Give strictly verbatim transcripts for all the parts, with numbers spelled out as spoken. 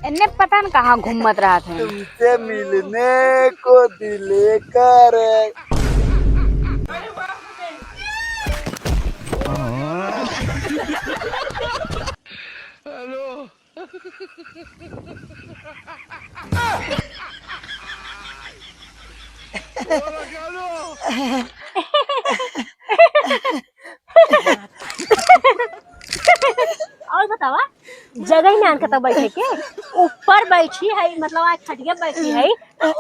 एन्ने पता न कहाँ घूमत रहत हैं। तुमसे मिलने को दिल करे। हेलो। और बतावा, जगह ही ना आनका तो बैठे के, ऊपर बैठी है, मतलब आज खटिया बैठी है,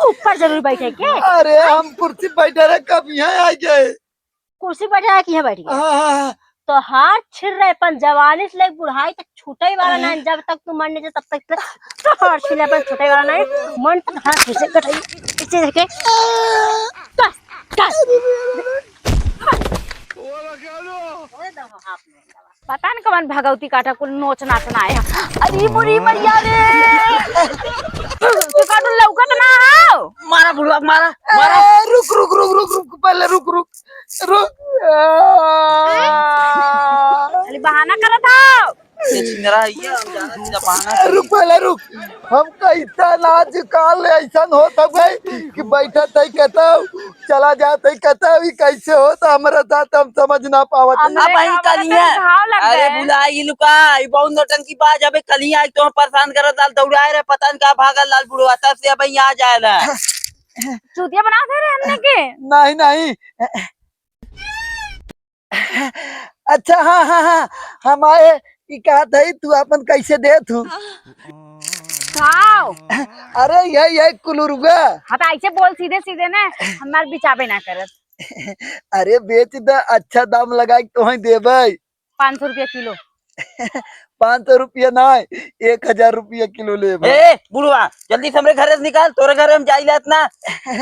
ऊपर जरूर बैठे के। अरे हम कुर्सी बैठे रहे, कब यहाँ आ गए? कुर्सी बैठे रहे कि यहाँ बैठ गए? हाँ, हाँ, हाँ। तो हाथ छिर रहे, अपन जवानी से लेके बुढ़ाई तक छूटे वाला ना है। जब तक तू मर नहीं जा, तब तक तो हाथ छिर रहे, अपन छूटे वाला ना है। मन तो हाथ छिर से कटाई, इसे देखे। बस, बस। पता न कवन भगवती काटा कुल नोच नाच ना आए। अरे बुढ़ी मरिया रे, तू काटू लौकत ना हो। मारा बुढ़वा, मारा, मारा। ए, रुक, रुक, रुक, रुक, रुक, पहले रुक, रुक, रुक। खाली बहाना करत हो। ये छिंदरा है, ये हम जानत ही ना बहाना ए, रुक, पहले रुक। हम कैसन आजकल ऐसन होत हवे कि बैठत है कतौ, चला जात है कतौ, ई कैसे होत हमरा साथ, हम समझ ना पावत है। अब हमरे वही का कलिया। बताई, घाव लग अरे गए। भुला गइलू का, ई बहुत नौटंकी बाज, अबे कलिया आई तो परेशान करत लाल दौड़ाए रहे, पता न का भागल लाल बुढ़वा, तब से अब यहाँ आ जाए ला। चूतिया बना दे रहे हमने के। नहीं, नहीं। अच्छा, हाँ, हाँ, हाँ, हम आए, ई कहत है, तू अपन कैसे देत हूँ? खाओ। अरे, यही है कुलुरुआ। हाँ, तो ऐसे बोल सीधे सीधे ना, हमार बिचाबे ना करत। अरे, बेच द, अच्छा दाम लगा के तोहई देबै। पाँच सौ रुपया किलो। पाँच सौ रुपया ना, एक हजार रुपया किलो लेबै। ए, बुढ़वा, जल्दी से हमरे घरे से निकाल, तोरे घरे हम जाई लेत ना।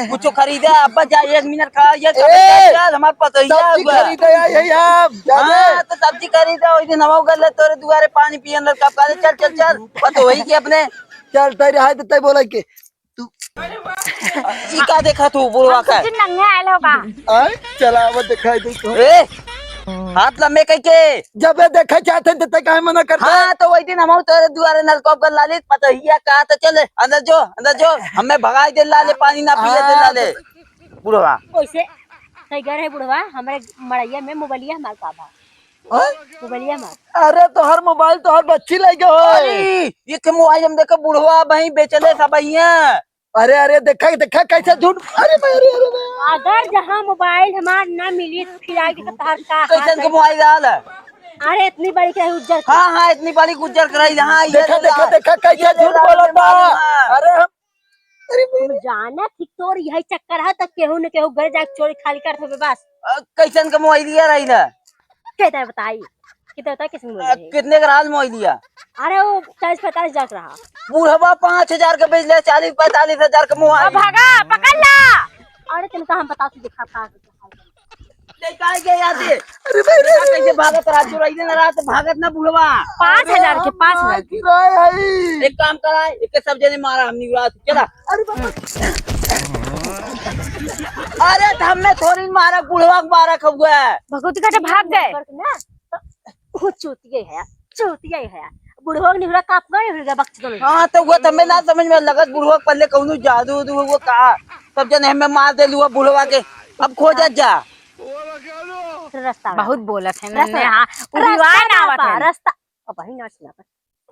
कुछ खरीदे, अब्बा जा, एक मिनट खड़ा, ये सब ए, चल, चल, हमार पतोहिया सब्जी हुआ। खरीदे आई है हम, जाने। हाँ, तो सब्जी खरीदे, वही दिन हम गए तोरे दुआरे पानी पिए अंदर कप का, चल, चल, चल, पतोही के अपने। चल, तै रहा तो तै बोला के। तू ई का देखा तू बुढ़वा हम का? कुछ नंगे आयल हो का? आय, चला अब दिखाई दे तो। ए, हाथ लम्बे कइके। जबे देखे चाहते हैं, तो तै काहे मना करता है? हाँ, तो वही दिन हम तोरे दुआरे नलकप कर लालित, पतोहिया कहा तो चले, अंदर जो, अंदर जो, हमें भगाई दे लाले, पानी ना पिए दे हाँ, लाले। तो बुढ़वा। ओइसे, सही घर है बुढ़वा, हमरे मड़ैया में मोबाइलिया हमार का बा। हाँ? मोबाइलिया हमार। अरे, तोहर मोबाइल तोहर बच्ची लइ गए हो। अरे, ये के मोबाइल हम देखे बुढ़वा बही बेचले सब हिया। अरे, अरे, देखा, देखा कैसे झूठ। अरे, भाई, अरे, अरे, अरे। अगर जहाँ मोबाइल हमार ना मिली, तो फिर आगे का तोहर का हाल कैसन के है? मोबाइल रहल है? अरे, इतनी बड़ी के उज्जर के। हाँ, हाँ, इतनी बड़ी उज्जर कराई, हाँ, ये देखा, ले देखा, ला। देखा, कैसे ये झूठ ले ला, बोलत बा। हाँ। अरे, हम, अरे, हम मेरे जानत ही तोर यही चक्कर है, तो केहू न केहू घर जाके चोरी खाली करत होबे बस। अ, कैसन के मोबाइल लिया रही ना? कहता बताई, कितना होता है, किसने बोला अ, है? कितने का रहल मोबाइल लिया? अरे, वो चालीस पैंतालीस हजार का रहा। बुढ़वा पाँच हजार का बेच ले, चालीस पैंतालीस हजार का मोबाइल। अब भागा, पकड़ ला। अरे, तुमका हम बता, तू देखा, का, का, का। ले, का गया याद है? अरे, भाई, देखा, अरे, कैसे भागत रहा, चोरैले ना रहा, तो भागत ना बुढ़वा। पाँच हजार के, पाँच हजार के। गिराए है। एक काम करा, एक सब जने मारा, हमनी उड़ा, चला। अरे, बाबा। अरे, तो हमें थोड़ी मारा, बुढ़वा के मारा खबुआ। भगवती का भाग गए। ना, तो वो चूतिया है, चूतिया है। बुढ़वा के निहुरा काप गए, हिल गया बक्च दोनों। हाँ, तो वो तो हमें ना समझ में लगत, बुढ़वा के पहले कौनो जादू उदू हुआ का, तब जने हमें मार देलू बुढ़वा के, अब खोजत जा। रास्ता बा। बहुत बोलत है रास्ता नन्हे, बा। हाँ, उ रास्ता रिवाज ना बा, आवत है। रास्ता, अब वही नाच ना पर,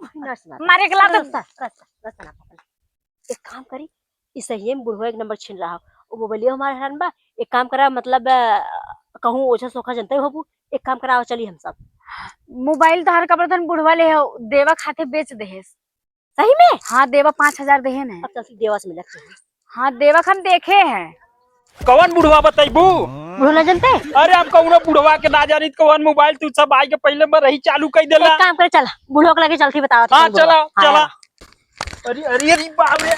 वही नाच ना पर। मारे के लात। रास्ता, रास्ता, रास्ता ना पर। एक काम करी, ई सही में बुढ़वा एक नंबर छीन रहा हो। वो मोबाइलियो हमारे हरान बा। एक काम करा, मतलब, अ, कहूँ ओझा सोखा जनते होबू, एक काम करा, चली हम सब। मोबाइल तोहर का प्रधान बुढ़वा ले हो, देवा खाते बेच देहेस। सही में? हाँ, देवा पाँच हजार देहे न। अब चलती देवा से मिलत चली। हाँ, देवा हम देखे हैं। कौन बुढ़वा बतैबू? बुढ़वा ना जनते? अरे, हम कौनो बुढ़वा के ना जानित, कौन मोबाइल तू सब आई के पहले में रही चालू कर देला। एक काम करे, चल, बुढ़वा के लगे चलती बतावा हाँ, चला, हाँ, चला। यार। अरे, अरे, अरे, बाप रे।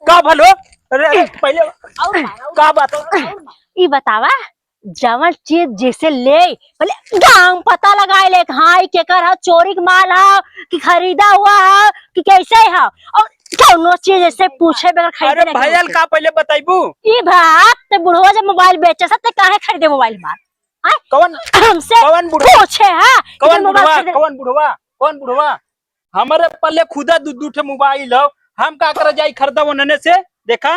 का भलो? अरे, अरे, पहले और मार, और का बात हो? और मार। ई बतावा, जवन चीज जैसे ले, पहले गांव पता लगाए ले, हाँ, ई केकर ह, चोरी के माल ह, कि खरीदा हुआ ह, कि कैसे ह, और कौनो चीज ऐसे पूछे बगैर खरीदे अरे नहीं भैया, होते। का पहले बताइबू? ई बात, ते बुढ़वा जब मोबाइल बेचे से, ते काहे खरीदे मोबाइल हमार? आय? कौन, हमसे कौन बुढ़वा? पूछे, हाँ? कौन इधर मोबाइल बुढ़वा? खरीदे। कौन बुढ़वा? कौन बुढ़वा? हमरे पल्ले खुदा दू दू ठे मोबाइल हौ, हम का करे जाई खरीदा ओनने से? देखा,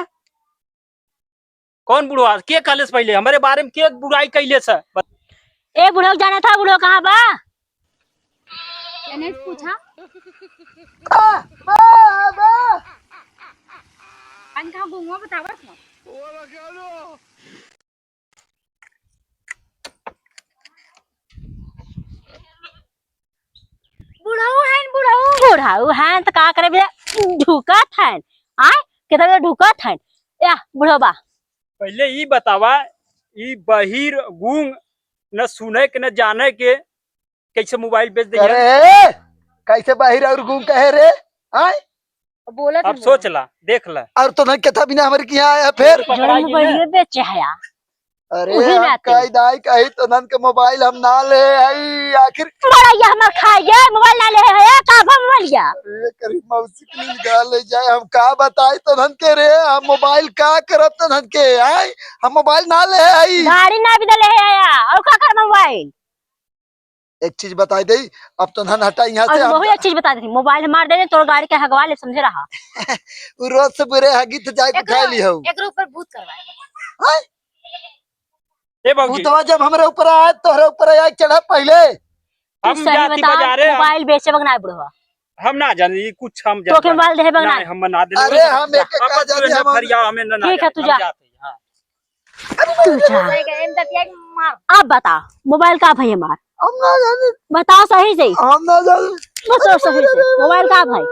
कौन बुढ़वा? के कहलेस पहिले? हमरे बारे में के बुराई कैलेस? ए बुढ़ऊ, जाना था बुढ़ऊ कहाँ बा? एने से पूछा। अन कहाँ घूमवा बतावत हो? बुढ़ऊ हन, बुढ़ऊ। बुढ़ऊ हन त का करे बे? ढुकत हन। आय, केतना बे ढुकत हन। या, बुढ़ऊ बा। पहिले ई बतावा, ई बहिर गूंग, न सुने के, न जाने के, कैसे मोबाइल बेच दे? अरे, कैसे बहिर और गूंग कहे रे? आय? बोलत अब हन सोच ला, देख ला। और तो नहीं कहता बिना हमारे की यहाँ आया फिर? पकड़ाई जौन ना। मोबाइल बेचे है यार। अरे उही हम नाते। कही दाई कही तो नन के मोबाइल हम ना ले आई, आखिर बड़ा ये हमार खाई गए, मोबाइल ना ले है, का बा मोबाइल या? अरे करीब मौसी के लिए गा ले जाए, हम का बताई तो नन के रे, हम मोबाइल का करब तो नन के, आय? हम मोबाइल ना ले आई। गाड़ी ना भी दे ले है या, और का कर मोबाइल? एक चीज बताई दे, अब तो नन हटा यहाँ से, और हम वही एक चीज बता दे, मोबाइल मार दे, तोर गाड़ी के हगवा ले, समझे रहा। वो रोज से बुरे हगी तो जाए के एकरो, उठा ली हो। एकरो ऊपर भूत करवा दे। हैं? ए बाबूजी। भूतवा जब हमरे ऊपर आए, तोहरे ऊपर आए चढ़ा पहिले। तू हम सही जाती बता, बाजारे, हम मोबाइल बेचे बा कि ना बुढ़वा? हम ना जानी, कुछ हम तोके जानी। मोबाइल देहे बा कि ना? नहीं, हम ना देले। अरे, हम एक एक अब का तू जानी, ना हम फरिया, हमें ना, ना ठीक है, जानी, तू हम जा। जाते हैं, हाँ। तू जा। जाएगा, एम दतिया के मार। अब बता, मोबाइल का भई हमार? हम ना जानी। बताओ सही से। हम ना जानी। बताओ सही से, मोबाइल का भई?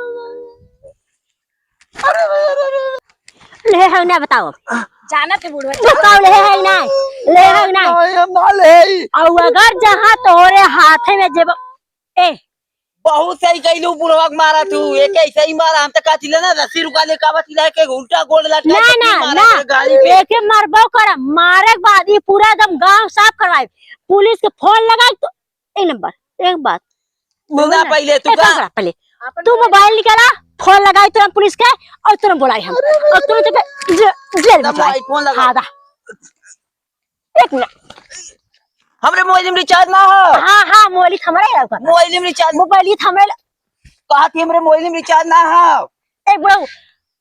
अरे, अरे, अरे, अरे। ले है ना, बताओ। जाना थे बुढ़वा। बताओ, ले है ना? ले है ना? नहीं, हम ना ले। और अगर जहाँ तोहरे हाथे में जेब, ए। बहुत सही कइलू बुढ़वा के मारा तू, एक ऐसे ही मारा, हम तो कहती ले ना, रस्सी रुका ले, का बची ले के उल्टा गोड़ लटका ना, के ना, मारा ना। के गाड़ी पे। एके मरबो कर, मारे के बाद ये पूरा एकदम गांव साफ करवाए। पुलिस के फोन लगाए तो एक नंबर, एक बात। तू ना पहिले, तू एक का? काम करा पहिले। तू मोबाइल निकाला, फोन लगाई तुरंत पुलिस के और तुरंत बोलाई हम। अरे, अरे, और तुरंत अरे, के जे-, जेल ना में जाए। मोबाइल फोन लगा। हाँ, दा। एक मिनट। हमरे मोबाइल में रिचार्ज ना हो। हाँ, हाँ, मोबाइल हमरे ही रखा। मोबाइल में रिचार्ज। मोबाइल हमरे ल- कहा थी हमरे मोबाइल में रिचार्ज ना हो। ए, बुढ़ऊ,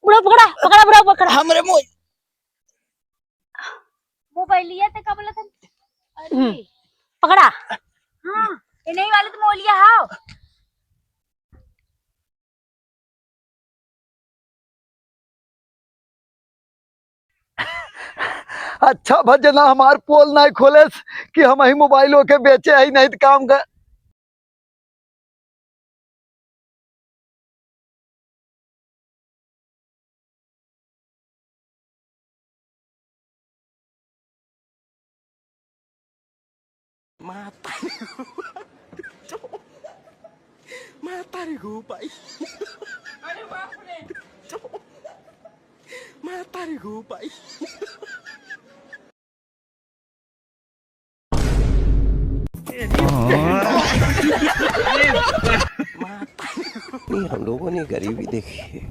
बुढ़ऊ पकड़ा, पकड़ा, बुढ़ऊ पकड़ा। हमरे मोबाइल मोबाइलिया ते का बोलत हन? अरे। हम्म। पकड़ा। हाँ, ये नहीं वाले तो मोलिया हाव। अच्छा भा जना हमार पोल नाहीं खोलेस कि हमहीं मोबाइल ओके बेचे ही नहीं त काम कर। माता रे गो भाई। अरे बाप रे। माता रे गो भाई। नहीं, हम लोगों ने गरीबी देखी है।